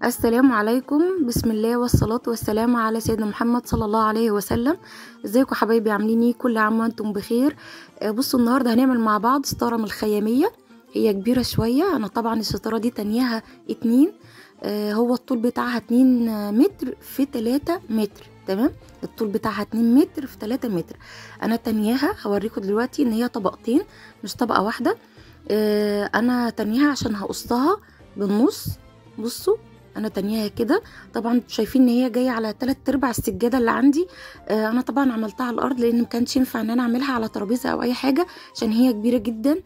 السلام عليكم. بسم الله والصلاة والسلام على سيدنا محمد صلى الله عليه وسلم. ازيكم حبايبي، عاملين ايه؟ كل عام وانتم بخير. بصوا النهارده هنعمل مع بعض ستارة من الخيامية، هي كبيرة شوية. انا طبعا الستارة دي تانيها 2، هو الطول بتاعها 2 متر في 3 متر، تمام؟ الطول بتاعها 2 متر في 3 متر. انا تانيها هوريكم دلوقتي ان هي طبقتين مش طبقة واحدة. انا تانيها عشان هقصها بالنص. بصوا انا تانيها كده، طبعا شايفين ان هي جاية على 3/4 السجادة اللي عندي. انا طبعا عملتها على الارض لان ما كانش ينفع ان انا اعملها على ترابيزة او اي حاجة عشان هي كبيرة جدا.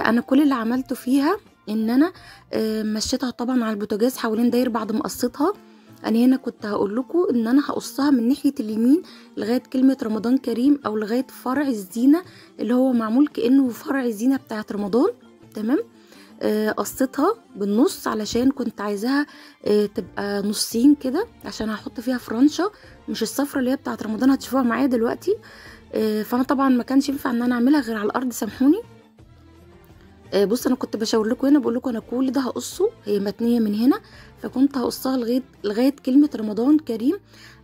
انا كل اللي عملته فيها ان انا مشيتها طبعا على البوتاجاز حوالين داير بعد ما قصيتها. انا هنا كنت هقول لكم ان انا هقصها من ناحية اليمين لغاية كلمة رمضان كريم، او لغاية فرع الزينة اللي هو معمول كانه فرع الزينة بتاعه رمضان، تمام؟ قصيتها بالنص علشان كنت عايزاها تبقى نصين كده عشان هحط فيها فرنشه، مش الصفرة اللي هي بتاعه رمضان هتشوفوها معايا دلوقتي. فانا طبعا ما كانش ينفع ان انا اعملها غير على الارض، سامحوني. بص انا كنت بشاور لكم هنا، بقول لكم انا كل ده هقصه، هي متنيه من هنا، فكنت هقصها لغاية كلمة رمضان كريم.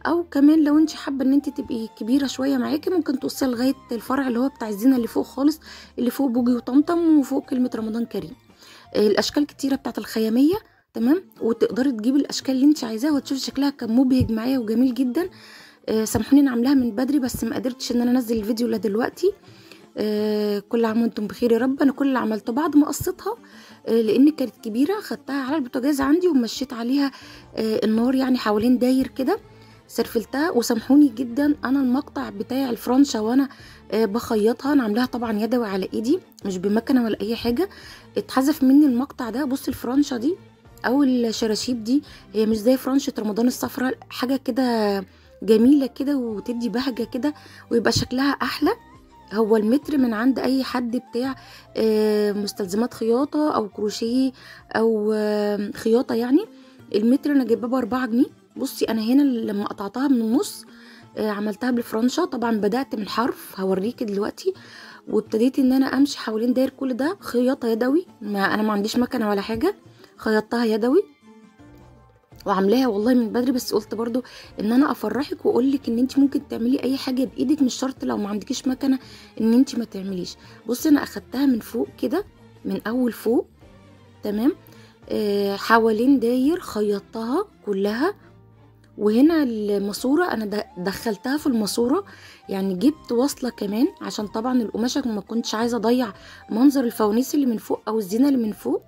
او كمان لو انت حابة ان انت تبقي كبيرة شوية معاكي ممكن تقصيها لغاية الفرع اللي هو بتاع الزينة اللي فوق خالص، اللي فوق بوجي وطمطم وفوق كلمة رمضان كريم. الاشكال كتيرة بتاعت الخياميه، تمام؟ وتقدري تجيبي الاشكال اللي انت عايزاها وتشوفي شكلها كان مبهج معايا وجميل جدا. سامحوني انا عاملاها من بدري بس ما قدرتش ان انا انزل الفيديو الا دلوقتي. كل عام وانتم بخير يا رب. انا كل اللي عملته بعد ما قصيتها لان كانت كبيرة خدتها على البوتاجاز عندي ومشيت عليها النار يعني حوالين داير كده، سرفلتها. وسامحوني جدا انا المقطع بتاع الفرنشه وانا بخيطها، انا عاملاها طبعا يدوي على ايدي مش بمكنه ولا اي حاجة، اتحذف مني المقطع ده. بص الفرنشه دي او الشراشيب دي هي مش زي فرنشه رمضان الصفراء، حاجة كده جميلة كده وتدي بهجة كده ويبقى شكلها احلى. هو المتر من عند اي حد بتاع مستلزمات خياطة او كروشيه او خياطة، يعني المتر انا جايباه ب4 جنيه. بصي انا هنا لما قطعتها من النص عملتها بالفرنشه، طبعا بدات من حرف هوريكي دلوقتي، وابتديت ان انا امشي حوالين داير كل ده خياطة يدوي، ما انا ما عنديش مكنه ولا حاجة، خيطتها يدوي وعاملاها والله من بدري، بس قلت برضو ان انا افرحك واقول لك ان انت ممكن تعملي اي حاجة بايدك، مش شرط لو ما عندكيش مكنه ان انت ما تعمليش. بصي انا اخدتها من فوق كده، من اول فوق، تمام؟ حوالين داير خيطتها كلها. وهنا الماسورة انا دخلتها في الماسورة، يعني جبت وصله كمان عشان طبعا القماشه ما كنتش عايزه اضيع منظر الفوانيس اللي من فوق او الزينة اللي من فوق،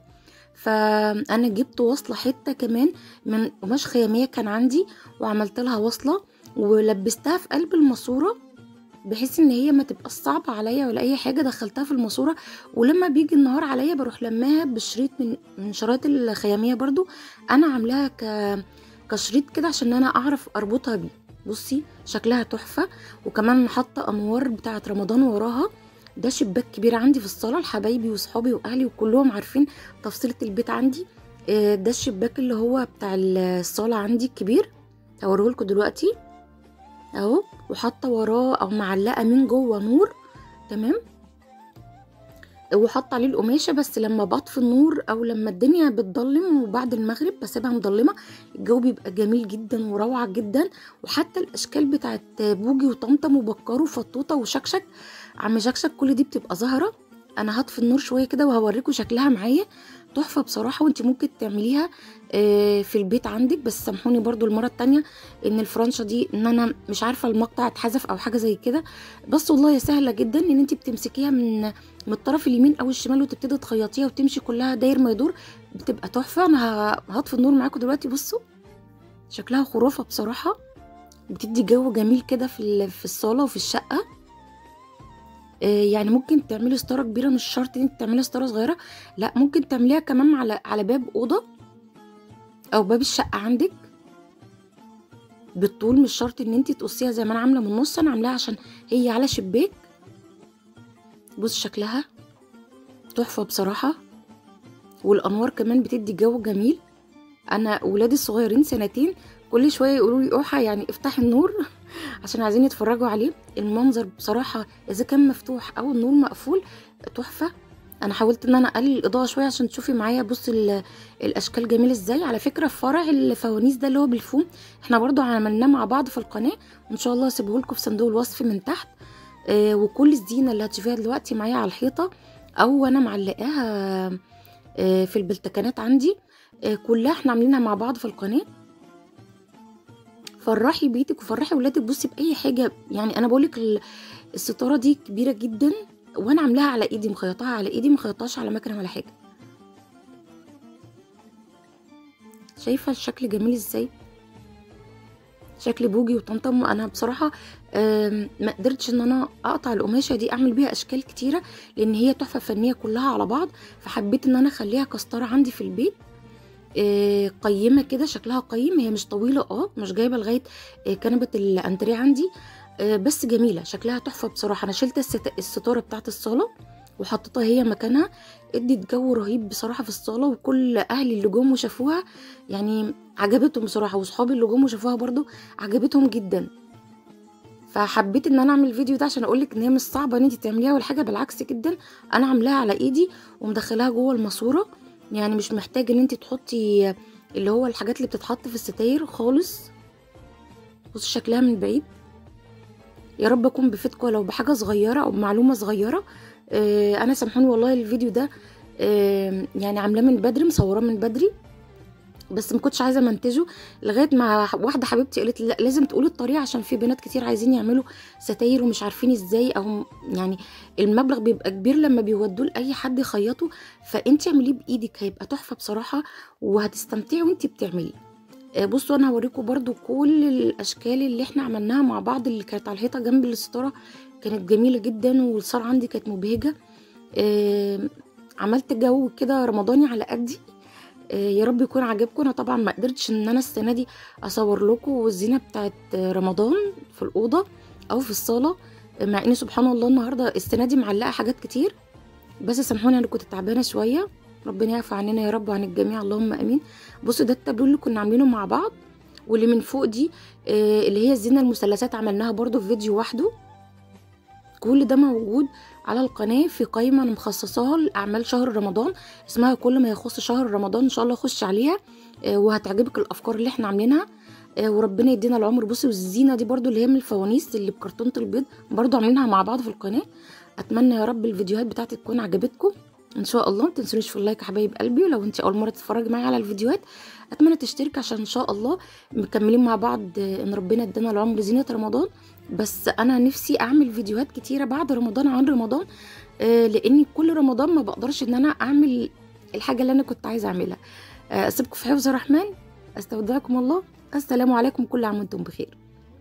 فانا جبت وصله حتة كمان من قماش خياميه كان عندي وعملت لها وصله ولبستها في قلب الماسورة بحيث ان هي ما تبقاش صعبة عليا ولا اي حاجة. دخلتها في الماسورة، ولما بيجي النهار عليا بروح لماها بشريط من شرايط الخياميه، برضو انا عاملاها كشريط كده عشان انا اعرف اربطها بيه. بصي شكلها تحفة، وكمان حاطه انوار بتاعه رمضان وراها. ده شباك كبير عندي في الصاله لحبايبي وصحابي واهلي وكلهم عارفين تفصيله البيت عندي. ده الشباك اللي هو بتاع الصاله عندي الكبير، هوريهولكوا دلوقتي اهو، وحاطه وراه او معلقه من جوه نور، تمام؟ وحاطه عليه القماشه، بس لما بطفي النور او لما الدنيا بتضلم وبعد المغرب بسيبها مضلمه، الجو بيبقى جميل جدا وروعه جدا. وحتى الاشكال بتاعت بوجي وطمطم وبكار وفطوطه وشكشك عم شكشك كل دي بتبقى زهره. انا هطفي النور شوية كده وهوريكم شكلها معايا، تحفة بصراحة، وانت ممكن تعمليها في البيت عندك. بس سامحوني برضو المرة التانية ان الفرنشه دي ان انا مش عارفه المقطع اتحذف او حاجة زي كده، بس والله سهلة جدا ان انت بتمسكيها من الطرف اليمين او الشمال وتبتدي تخيطيها وتمشي كلها داير ما يدور، بتبقى تحفة. انا هطفي النور معاكم دلوقتي. بصوا شكلها خرافه بصراحة، بتدي جو جميل كده في الصاله وفي الشقة. يعني ممكن تعملي ستارة كبيرة، مش شرط ان انت تعملي ستارة صغيرة، لا ممكن تعمليها كمان على باب اوضة او باب الشقة عندك بالطول، مش شرط ان انت تقصيها زي ما انا عامله من النص، انا عاملاها عشان هي على شباك. بص شكلها تحفة بصراحة، والانوار كمان بتدي جو جميل. انا ولادي الصغيرين سنتين كل شوية يقولوا لي اوحى يعني افتحي النور عشان عايزين يتفرجوا عليه. المنظر بصراحة اذا كان مفتوح او النور مقفول تحفة. انا حاولت ان انا اقلل الاضاءة شوية عشان تشوفي معايا. بصي الاشكال جميلة ازاي. على فكرة فرع الفوانيس ده اللي هو بالفوم احنا برضو عملناه مع بعض في القناة، وان شاء الله هسيبه لكم في صندوق الوصف من تحت. وكل الزينة اللي هتشوفيها دلوقتي معايا على الحيطة او انا معلقاها في البلتكانات عندي، كلها احنا عاملينها مع بعض في القناة. فرحي بيتك وفرحي ولادك بصي باي حاجة. يعني انا بقولك الستارة دي كبيرة جدا، وانا عاملاها على ايدي، مخيطاها على ايدي، مخيطاش على مكنه ولا حاجة. شايفه الشكل جميل ازاي، شكل بوجي وطمطم. انا بصراحة ما قدرتش ان انا اقطع القماشه دي اعمل بيها اشكال كتيرة، لان هي تحفة فنية كلها على بعض، فحبيت ان انا اخليها كستاره عندي في البيت قيمة كده، شكلها قيم. هي مش طويلة، مش جايبه لغاية كنبة الانتريه عندي، بس جميلة شكلها تحفة بصراحة. انا شلت الستارة بتاعت الصاله وحطيتها هي مكانها، ادت جو رهيب بصراحة في الصاله، وكل اهلي اللي جم وشافوها يعني عجبتهم بصراحة، وصحابي اللي جم وشافوها برضو عجبتهم جدا. فحبيت ان انا اعمل الفيديو ده عشان اقولك ان هي مش صعبة ان انت تعمليها ولا حاجة، بالعكس جدا. انا عاملاها على ايدي ومدخلاها جوه الماسورة، يعني مش محتاجه ان انت تحطي اللي هو الحاجات اللي بتتحط في الستاير خالص. بصوا شكلها من بعيد. يا رب اكون بفيدكم لو بحاجة صغيرة او بمعلومة صغيرة. انا سامحوني والله الفيديو ده يعني عاملاه من بدري، مصوراه من بدري، بس ما كنتش عايزه منتجه لغاية ما واحدة حبيبتي قالت لي لا لازم تقولي الطريقة، عشان في بنات كتير عايزين يعملوا ستاير ومش عارفين ازاي، او يعني المبلغ بيبقى كبير لما بيودوه لاي حد يخيطه، فانت اعمليه بايدك هيبقى تحفة بصراحة، وهتستمتعي وانت بتعمليه. بصوا انا هوريكم برضو كل الاشكال اللي احنا عملناها مع بعض، اللي كانت على الحيطة جنب الستارة كانت جميلة جدا، والصاله عندي كانت مبهجه. عملت جو كده رمضاني على قدي، يا رب يكون عجبكم. انا طبعا ما قدرتش ان انا السنة دي اصور لكم الزينة بتاعت رمضان في الاوضة او في الصاله، مع ان سبحان الله النهارده السنة دي معلقه حاجات كتير، بس سامحوني انا كنت تعبانة شوية. ربنا يعفو عننا يا رب وعن الجميع، اللهم امين. بصوا ده التابلو اللي كنا عاملينه مع بعض، واللي من فوق دي اللي هي الزينة المثلثات عملناها برضو في فيديو وحده. كل ده موجود على القناة في قائمة انا مخصصاها لاعمال شهر رمضان، اسمها كل ما يخص شهر رمضان، ان شاء الله خش عليها وهتعجبك الافكار اللي احنا عاملينها، وربنا يدينا العمر. بصوا الزينة دي برضو اللي هي من الفوانيس اللي بكرتونه البيض برضو عاملينها مع بعض في القناة. اتمنى يا رب الفيديوهات بتاعتي تكون عجبتكم ان شاء الله. ما تنسونيش في ال like يا حبايب قلبي، ولو انت اول مرة تتفرجي معايا على الفيديوهات اتمنى تشترك، عشان ان شاء الله مكملين مع بعض ان ربنا ادانا العمر زينة رمضان. بس انا نفسي اعمل فيديوهات كتيرة بعد رمضان عن رمضان، لان كل رمضان ما بقدرش ان انا اعمل الحاجة اللي انا كنت عايزه اعملها. اسيبكم في حفظ الرحمن، استودعكم الله، السلام عليكم، كل عام وانتم بخير.